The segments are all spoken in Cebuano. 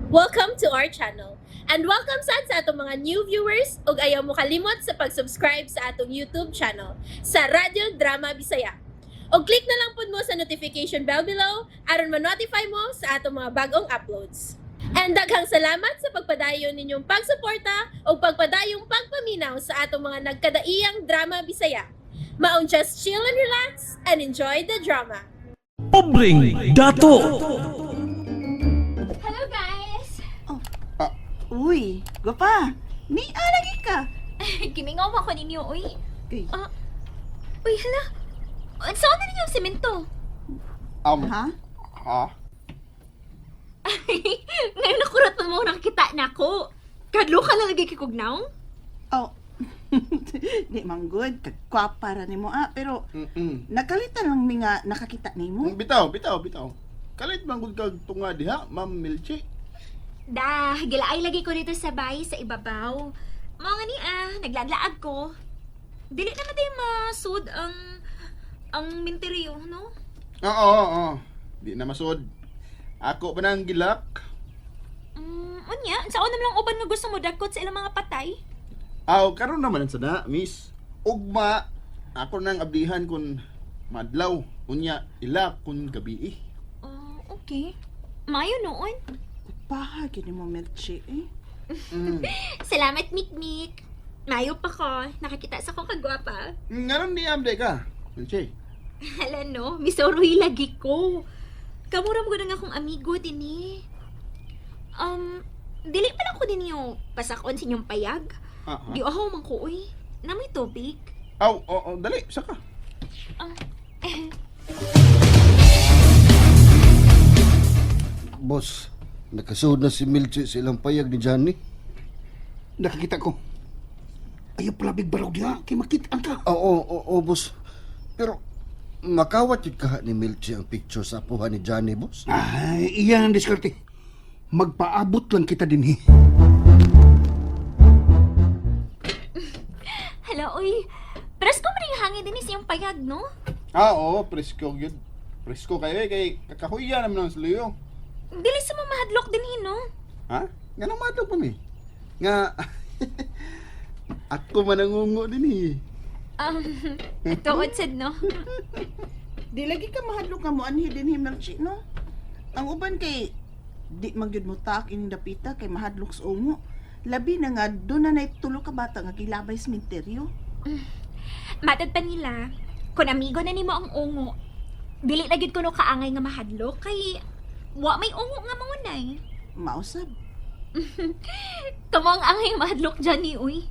Welcome to our channel. And welcome sad sa atong mga new viewers ug ayaw mo kalimot sa pag-subscribe sa atong YouTube channel sa Radyo Drama Bisaya. Og click na lang pud mo sa notification bell below aron ma-notify mo sa atong mga bagong uploads. And daghang salamat sa pagpadayon ninyong pagsuporta ug pagpadayong pagpaminaw sa atong mga nagkadaiyang drama Bisaya. Maong just chill and relax and enjoy the drama. Pobreng Dato. Hello guys! Uy, gwapa. Ni lagi ka. Gimingaw ako ninyo, uy. Kay, Ah, uy, hala. Saan na ninyo ang semento? ha? Ha? Ngayon nakurot pa mo nakakita na ako. Kadlo ka lang lagi kikugnaw? Oh. Di man good, kagkwapa ra nimo ah, pero nakalitan lang mi nga nakakita nimo. Bitaw, bitaw, bitaw. Kalit man gud kag tunga diha, Ma'am Milchi. Da, gilaay lagi ko dito sa bahay sa ibabaw. Mga ni ah, naglaag ko. Dili naman tayo masud ang minteryo, no? Oo, oo, oo. Di na masud. Ako pa nang gilak. Unya, saan naman lang uban nga gusto mo dagkot sa ilang mga patay? Aw, karon naman ang sada, miss. Ugma, ako nang abdihan kun madlaw. Unya, ila kun gabi. Oh, okay. Mayo noon. Paha gid nimo Melchi eh. Salamat, Mikmik. Mayo pa ko. Nakakita sa kong kagwapa. Nganon ni amde ka, Milchi? Hala no, misoroy lagi ko. Kamura mo nga akong amigo din eh. Dili pa lang ko din yung pasakon sa inyong payag. Ah, ah. Di ahaw man ko, uy. Namoy tubig. Aw, oo, dali, saka. Ah, Boss, nakasuod na si Milchi sa ilang payag ni Johnny. Nakakita ko. Ayaw pala big barog diha, kay makita ka. Oo, oo, oo, boss. Pero makawat yun kaha ni Milchi ang picture sa apuhan ni Johnny, boss. Ay, iyan ang diskarte. Magpaabot lang kita din eh. Hala, uy. Presko man yung hangin din sa iyong payag, no? Ah, oo, presko gyud. Presko kayo eh, kay kakahuya naman ang sluyo. Dili sa mamahadlok din eh, no? Ha? Nga nang madlok pa mi. Nga, ako manangungo din eh. Tuod sad, no? Di lagi ka mahadlok nga moanhi dinhi Melchi no. Ang uban kay di man gyud mo taak ining dapita kay mahadlok sa ungo. Labi na nga doon na nay tulo ka bata nga gilabay sa sementeryo. Matad pa nila, kung amigo na nimo ang ungo, dili na gyud kuno kaangay nga mahadlok kay wa may ungo nga mangunay. Mausab. Kamo ang angay nga mahadlok Johnny, uy.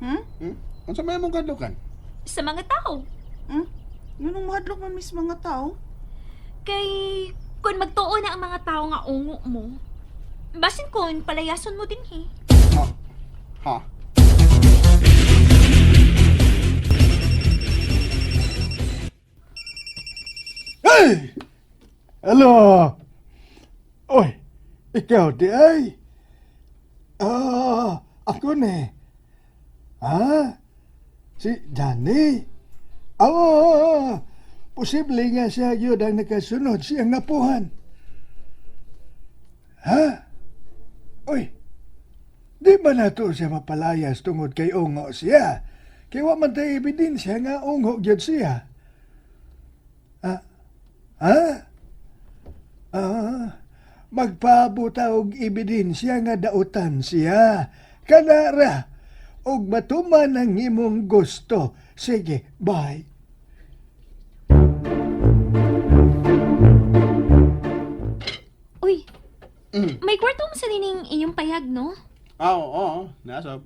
Hmm? Hmm? Unsa may mong kadlokan? Sa mga tao. Hmm? Ngunong mahadlok man mis mga tao? Kay kung magtuo na ang mga tao nga ungo mo, basin kun palayason mo din he. Ha? Ha? Hey! Hello! Oy, ikaw di ay. Ah, ako ni. Ha? Si Johnny? Ah, posible nga siya yun ang nakasunod siyang napuhan. Ha? Oy, di ba nato siya mapalayas tungod kay ungo siya? Kay wa man tay ebidensya nga ungo gyud siya. Ah, ha? Ah, magpabuta og ebidensya nga dautan siya. Kanara, og matuman ang imong gusto. Sige, bye. Uy, may kwarto mo sa dining inyong payag, no? Ah, oo, oo. Nasa.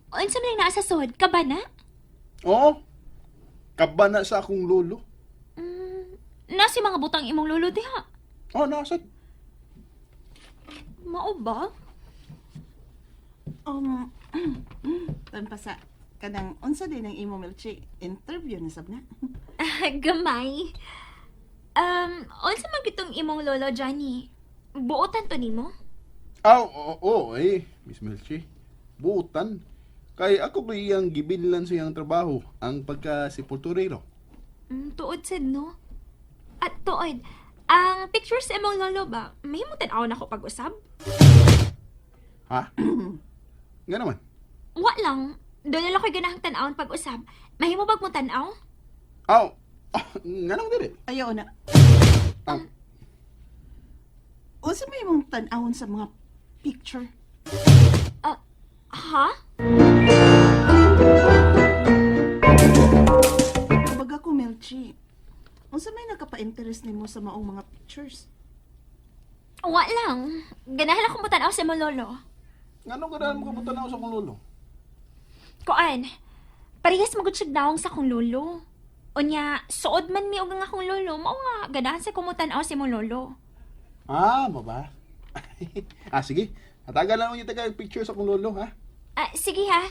Unsa man ang naa sa sod? Kaba na? Oo. Kaba na sa akong lolo. Nasi mga butang imong lolo diha. Oh, nasa. Mao ba? Tan pa sa kanang unsa din ang imo Melchi interview na sab na. Gamay. Unsa man gitong imong lolo Johnny? Buotan to nimo? Ah, oo, oo, eh, Miss Melchi. Butan. Kay ako kay iyang gibinlan sa iyang trabaho, ang pagka-sepulturero. Tuod sad no. At tuod. Ang picture sa imong lolo ba, may mo tan-aw na ko pag-usab? Ha? Nga naman. Wa lang. Doon na lang ko'y ganahang tan-awon pag-usab. Mahimo bag mo tan-aw? Aw, ah, nga nang dili. Ayaw na. Ah, Unsa may imong tan-awon sa mga picture? Ah, ha? Baga ko, Melchi. Unsa may nakapa-interest nimo sa maong mga pictures? Wa lang. Ganahan ako mo tan-aw sa imong lolo. Nga nung ganahan mo kabutanaw sa akong lolo? Kuan, parehas magud siya nawong sa akong lolo. Unya, suod man mi og ang akong lolo, mao nga ganahan sa kumutan-aw sa imong lolo. Ah, mo ba? Ah, sige. Hatagan lang niya taga picture sa akong lolo, ha? Ah, sige ha.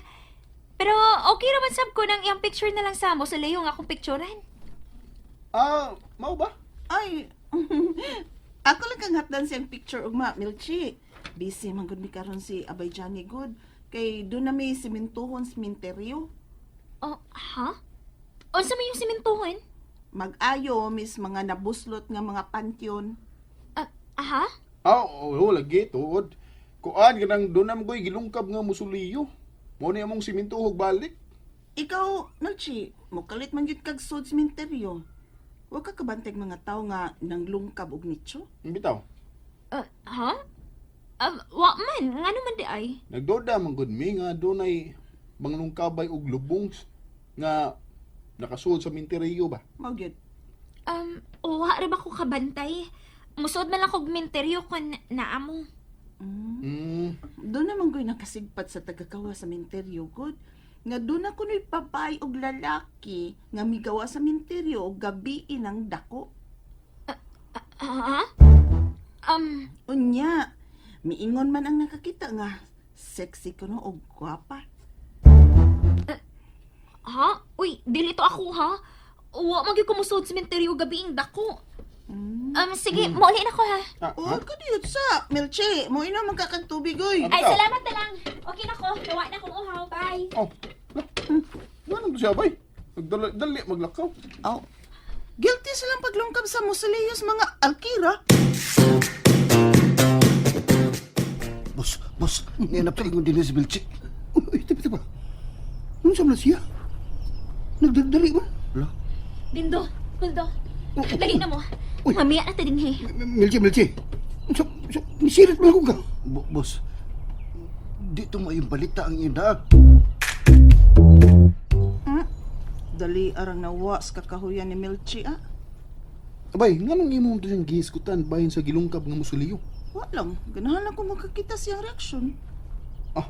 Pero okay raman sab ko nang iyang picture na lang sa mo sa leyo nga akong picturean. Ah, mao ba? Ay, ako lang kang hatdan siyang picture ugma, Melchi. Busy man gud mi karon si Abay Johnny Good. Kay doon na may simintuhon simenteryo. Oh, ha? Unsa may yung simintuhon? Mag-ayo, mis mga nabuslot nga mga pantheon. Ah, aha? Ah, oo, lagi, tuod. Kuan, ganang doon na ko'y gilungkab nga musuliyo. Mo ni among siminto hog balik. Ikaw, Melchi, mukalit man gyud kag sud simenteryo. Wa ka kabantay mga tao nga nanglungkab og nicho. Bitaw. Ah, ha? Ah, wa man, ngano man di ay? Nagdoda man gud mi nga dunay manglungkabay og lubong nga nakasuod sa minteriyo ba. Mao gyud. Wa ra ba ko kabantay? Musuod man lang kog minteryo kun naa mo. Mm. Doon naman ko'y nakasigpat sa tagakawa sa menteryo, good. Nga doon ako nu'y babae og lalaki nga migawa sa menteryo og gabiin ang dako. Ha? Unya, miingon man ang nakakita nga sexy kuno og gwapa. Ha? Uy, dili to ako ha. Wa man gyud ko musuod sa minteryo gabi ing dako. Sige, mauli na ko ha. Ah, Oh, ha? kadiyot sa Melche, mo ina man kakag tubig oy. Ay, salamat na lang. Okay na ko. Nawa na kong uhaw. Bye. Oh. Lah. Ganun to siya bay. Nagdali dali maglakaw. Oh. Guilty silang paglungkab sa musoleyos mga alkira. Boss, boss, nianap sa ingon din si Melchi. Uy, tabi tabi. Unsa man siya? Nagdagdali man. Ala, Dindo, Kuldo. Dali na mo. Uy. Mamiya na ta dinhi. Melchi, Melchi. Unsa, unsa, nisirit man ako ka. Boss, dito mo yung balita ang iyong daag. Dali arang nawa sa kakahuyan ni Melche ah. Abay, nganong imo to siyang gihisgutan bahin sa gilungkab nga musuliyo? Wa lang, ganahan lang ko makakita siyang reaksyon. Ah.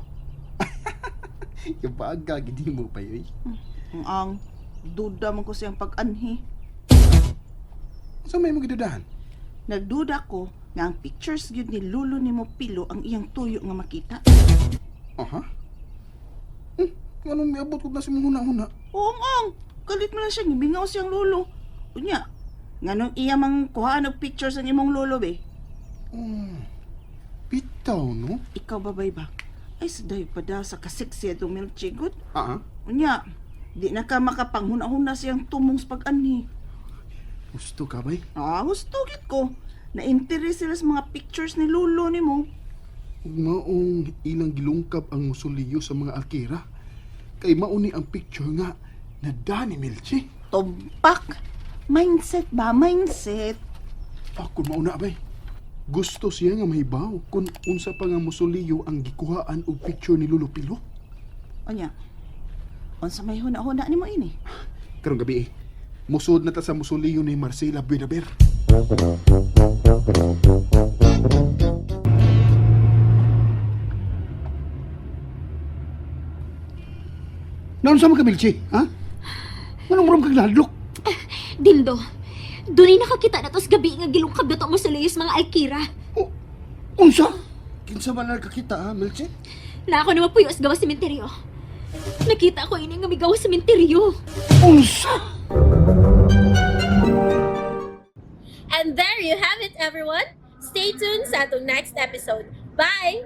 Yabaga gid mo pa yoy. Ang duda man ko siyang pag-anhi. Sa may mo gidudahan? Nagduda ko nga ang pictures gyud ni Lolo nimo Pilo ang iyang tuyo nga makita. Aha. Nganong miabot ko na sa mong huna-huna? Oo, ang kalit man lang siya gibingaw siyang lolo. Unya, nganong iya mang kuhaan og pictures ang imong lolo be? Bitaw no? Ikaw babay ba? Ay saday pa da sa kaseksi atong Melchi good. Ah, ah. Unya, di na ka makapanghuna-huna siyang tumong sa pag-anhi. Gusto ka bay? Ah, gusto gid ko. Na-interest sila sa mga pictures ni lolo nimo. Ug maong ilang gilungkab ang musuliyo sa mga alkira. Kay mauni ang picture nga na Danny Melchi. Tumpak. Mindset ba? Mindset. Ako mauna bay. Gusto siya nga mahibaw kung unsa pa nga musuliyo ang gikuhaan og picture ni Lolo Pilo. Unya, unsa may huna-huna nimo ini? Karong gabi eh, musod na ta sa musuliyo ni Marcela Buenaver. Naunsa man ka, Melchi, ha? Nganong murag kag nahadlok? Dindo, dunay nakakita na tos gabi nga gilungkab na to mo sa layos mga alkira. Oh, unsa? Kinsa man nakakita ha, Melchi? Na ako na mapuyo sa gawas sementeryo. Nakita ko ini nga migawas sementeryo. Unsa? And there you have it, everyone. Stay tuned sa atong next episode. Bye!